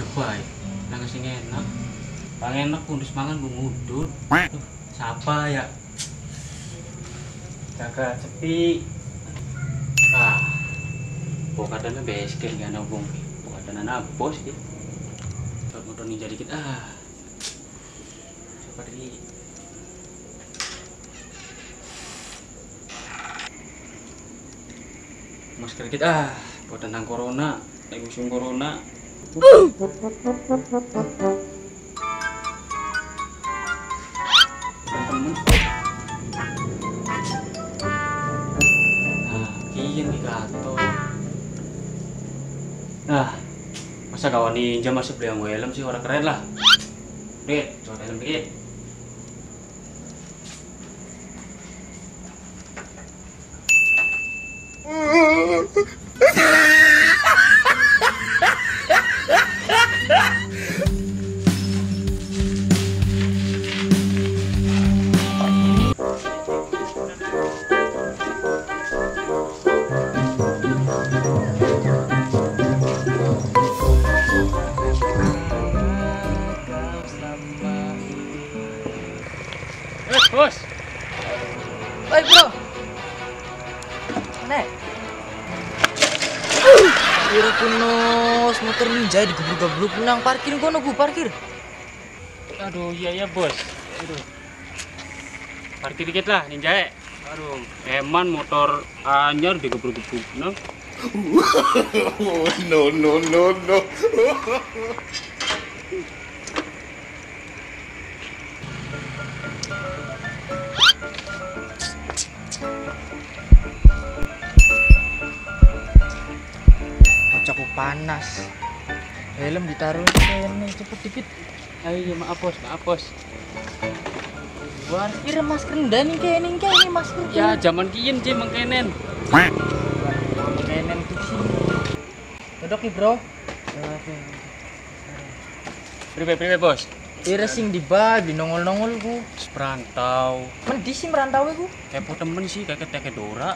Masker bae. Nang sing enak. Paling enak kundus mangan ku ngudut. Siapa ya? Jaga sepi. Ah. Bokatane basecamp gak ana wong. Bokatane ana bos iki. Motor ninja dikit ah. Coba di masker dikit ah, buat tentang corona, lagi musim corona. Temen. Nah, kian di gato. Nah, masa kawan ninja masuk beli yang helm sih orang keren lah. Dek, coba helm dikit. Bos. Oi, bro. Nek. Kira kunos motor ninja digebruk-gebruk nang parkir kono ku parkir. Aduh, iya ya, Bos. Aduh. Parkir dikit lah ninja. Aduh, eman motor anyar digebruk-gebruk nang. No no no no. Aku panas. Helm ditaruh kene cepet dikit. Ayo ya, maaf bos, maaf bos. Parkir masker ndan kene kene masker. Ya zaman kiyen sih mengkenen. Mengkenen tuh sih. Dodok nih, Bro. Priwe bos. Ira sing dibagi nongol-nongol ku. Merantau. Mendi sih merantau ku? Kepo temen sih kayak teke Dora.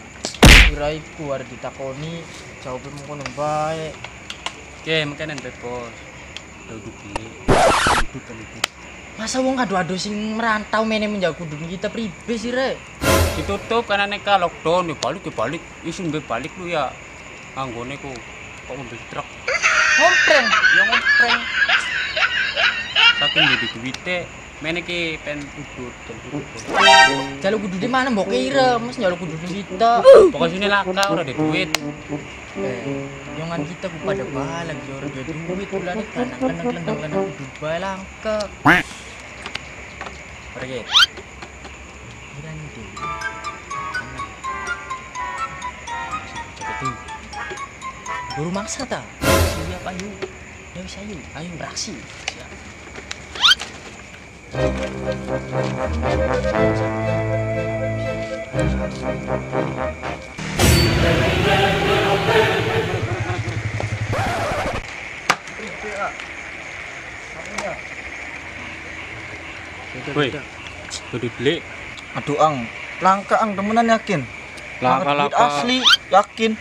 Kira iku arep ditakoni, jawabnya mengkono bae. Oke, mengkenen be bos. Duduk iki. Duduk kan iki. Masa wong ado-ado sing merantau mene menjaga kudu kita pribe sih rek. Ditutup karena neka lockdown, ya balik ya balik. Isun be balik lu ya. Anggone ku kok mobil truk. Ngompreng, ya ngompreng. Saking jadi duwite mene ki pen udut. Jaluk kudu di mana mbok kira, Mas jaluk kudu kita. Pokoknya sini laka ora ada duit. Yongan kita ku pada balag yo ora ada duit kulane kanang-kanang lendang-lendang kudu bae langka. Pergi. Kira ndi? Buru maksa ta? Siap ayo. Ya wis ayo, ayo beraksi. Siap. Woi, kudu beli. Aduh ang, langka ang temenan yakin. Langka asli yakin.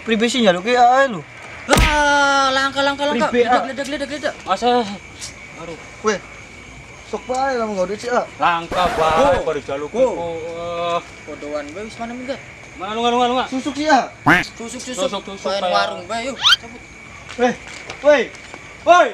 Pribesi njaluk ae lho. Ah, langka. Gledak. Asa. Aduh. Weh. Sok bae lah nggo duit sih ah. Langka bae baru jaluk ku. Podoan bae wis mana minggat? Mana lunga. Susuk sih ah. Susuk. Kayak warung bae yuk, cabut. Weh. Woi. Woi.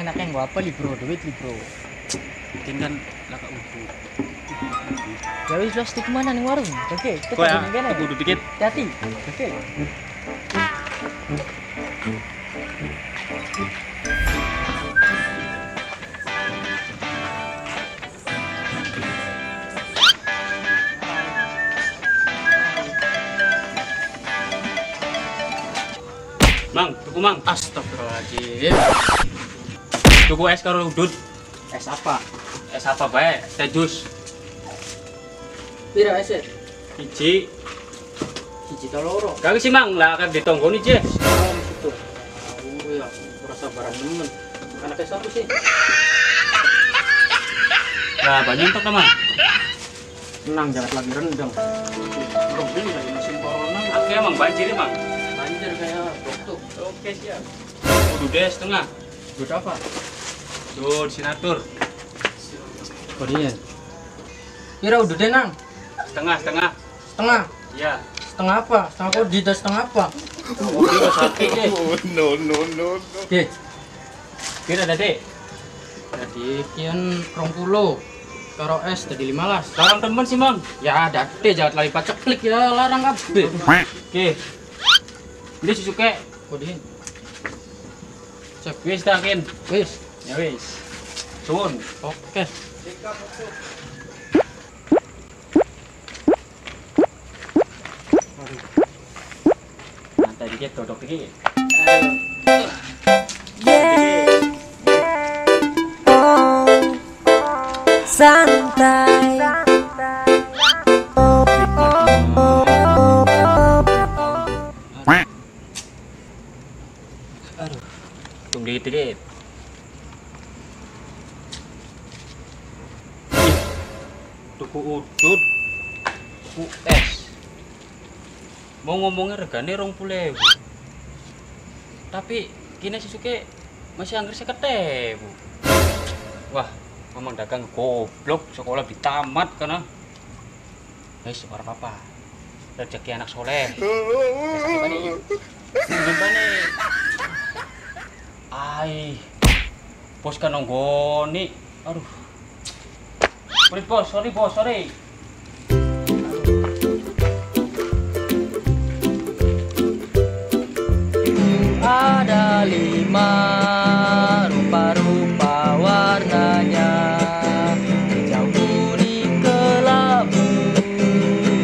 Enaknya nggak apa li bro, duit li bro. Mungkin kan laka udu. Ya wis lah tuku mana ning warung. Oke, kita ya, tuku dikit. Hati. Oke. Mang, tuku mang. Astagfirullahaladzim. Tuku es karo udut. Es apa? Es apa bae? Teh jus. Pira es? Siji. Siji ta loro? Kang sih mang lah kan ditonggoni je. Oh, situ. Oh ya, ora sabaran nemen. Anake sapa sih? Nah, banyak entok teman. Tenang, jangan lagi rendang. Rugi lagi musim corona. Oke, emang banjir emang. Banjir kayak blok tuh. Oke, siap. Udah deh setengah. Buat apa? Tuh, sinatur. Kodinya. Kira udah deh, Nang. Setengah, setengah. Setengah? Iya. Setengah apa? Setengah kodi dan setengah apa? No, no, no, no. Oke. Kira ada deh. Jadi kian 20. Karo es jadi 15. Larang temen sih, Mang. Ya, date jangan lali paceklik ya, larang kabeh. Oke. Ini susu kek. Kodiin. Cek wis takin. Wis. Ya wis. Suwun. Oke. Santai dikit, dodok dikit. Santai. Aduh, tunggu dikit. Tuku udut, tuku es. Mau ngomongnya regane 20.000. Tapi kini Susuke masih angger 50.000. Wah, ngomong dagang goblok, sekolah ditamat karena. Wis ora apa-apa. Rezeki anak soleh. Gimana? Ai. Bos kan nonggoni. Aduh. Sorry bos, sorry bos, sorry. Ada 5 rupa-rupa warnanya, hijau, kuning, kelabu,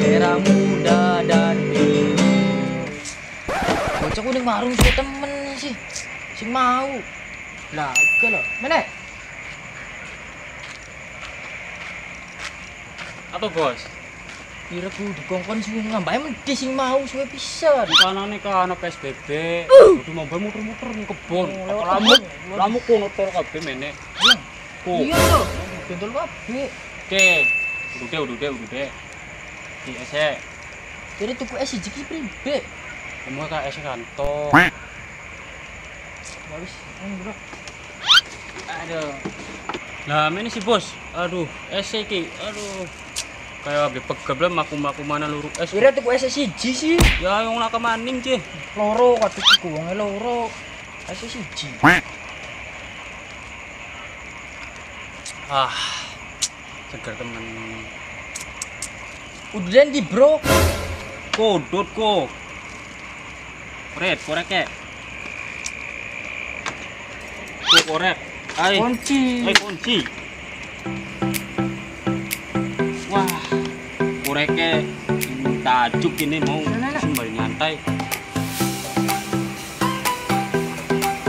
merah muda dan biru. Bocah kuning marung sih temen sih, sing mau. Lah, iki lho, meneh. Apa bos? Kira ku dikongkon sing ngambae mendhi sing mau suwe pisan. Kanane kan PSBB, kudu mambah muter-muter ning kebon. Lamuk, lamuk ku motor kabeh mene. Ku. Iya to, bentol kabeh. Oke, udah. Di ese. Kira tuku es siji ki pribe? Kamu ka es kantor. Ya wis, bro. Aduh. Lah mene si bos. Aduh, es iki. Aduh. Kayak beli pegel maku-maku mana luru es. Kira tuku es siji sih. Ya yang laka maning sih. Loro kaduk iku wonge loro. Es siji. Ah. Seger temen. Udah ndi, Bro? Kodot ko. Korek, korek ke. Ko korek. Ai. Kunci. Ai kunci. Wah, koreknya tajuk ini mau sembari nyantai.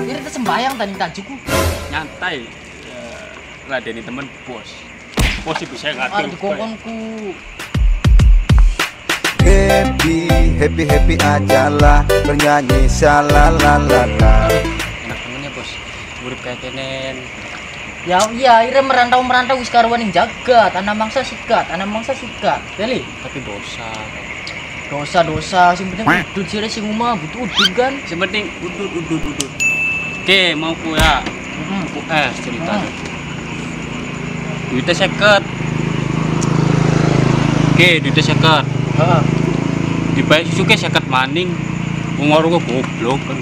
Ini kita sembayang tadi tajukku. Nyantai. Ladeni temen bos. Bos bisa ngatur. Dikongkonku. Happy, happy, happy aja lah, bernyanyi shalalalalala. Enak temennya bos, urip kayak kenen. Ya iya, ire merantau-merantau wis karuan ning jagat, ana mangsa sikat, ana mangsa sikat. Beli. Tapi dosa. Dosa-dosa, sing penting udut sire sing omah butuh udut kan. Sing penting udut udut udut. Oke, mau ku ya. Ku es cerita. Duitnya 50. Oke, duitnya 50. Heeh. Dibayar susuke 50 maning. Wong warunge goblok kan.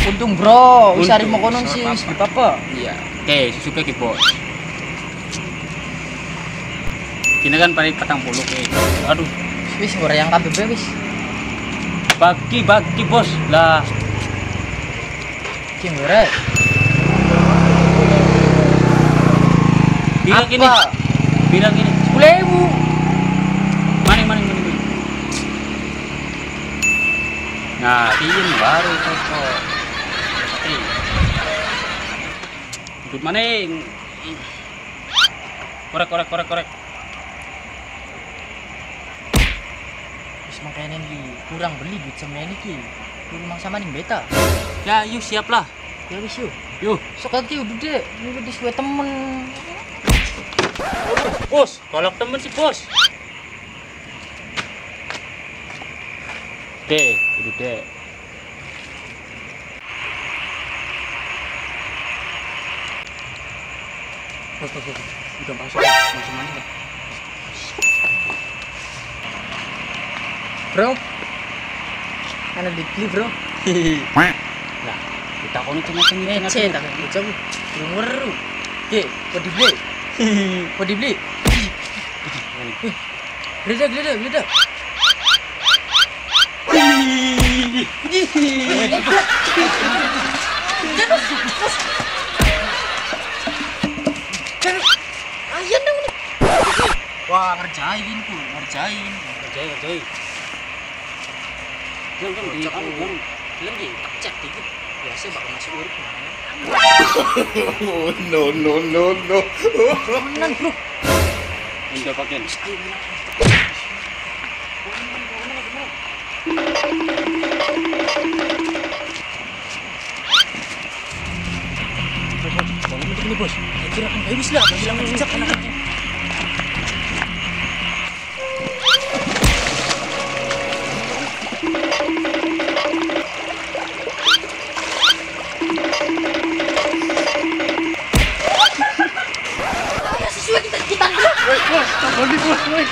Untung bro, wis ari mokonon sih wis apa. Iya. Oke, susuke ki bos. Kini kan paling 40 ke. Aduh, wis goreng kabeh wis. Bagi bos. Lah. Ki goreng. Bilang gini. Bilang gini. 10.000. Maning. Nah, ini baru cocok. Udut maning. Korek. Wis mangkene iki kurang beli duit semene iki. Kudu mangsa maning beta. Ya, yuk siap lah. Ya wis yuk. Yuk. Sok iki udut dek, nurut suwe temen. Bos, galak temen sih bos. Oke, itu deh. Bos, bos, bos. Udah masuk, masuk mana nih? Bro, ana dibeli bro. Lah, kita kono cuma ngece tak bocah ku. Durung weru. Ki, kok dibeli? Kok dibeli? Wih. Geledak, geledak, geledak. Ayan dong nih. Wah, ngerjain ku, ngerjain. Ngerjain, ngerjain. Belum, belum, di kamu belum. Belum di cek dikit. Biasa bakal masuk urip mana. No no no no. Menang, bro. Minta pakaian. Ini bos, saya kira kan bagus lah, bilang jejak anak-anaknya. Ayo sesuai kita. Woi bos, bos, woi.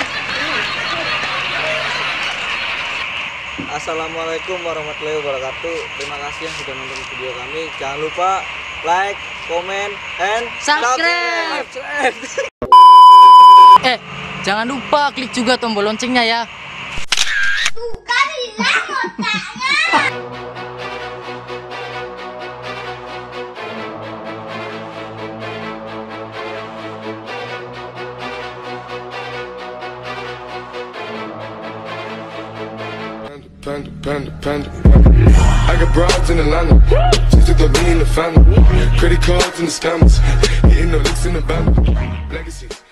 Assalamualaikum warahmatullahi wabarakatuh. Terima kasih yang sudah nonton video kami. Jangan lupa like, comment, and subscribe. Jangan lupa klik juga tombol loncengnya ya. Tuh kan hilang otaknya. Panda, panda, panda. I got broads in Atlanta. Just took the lean in the family. Credit cards and the scammers. Hitting the licks in the band. Legacies.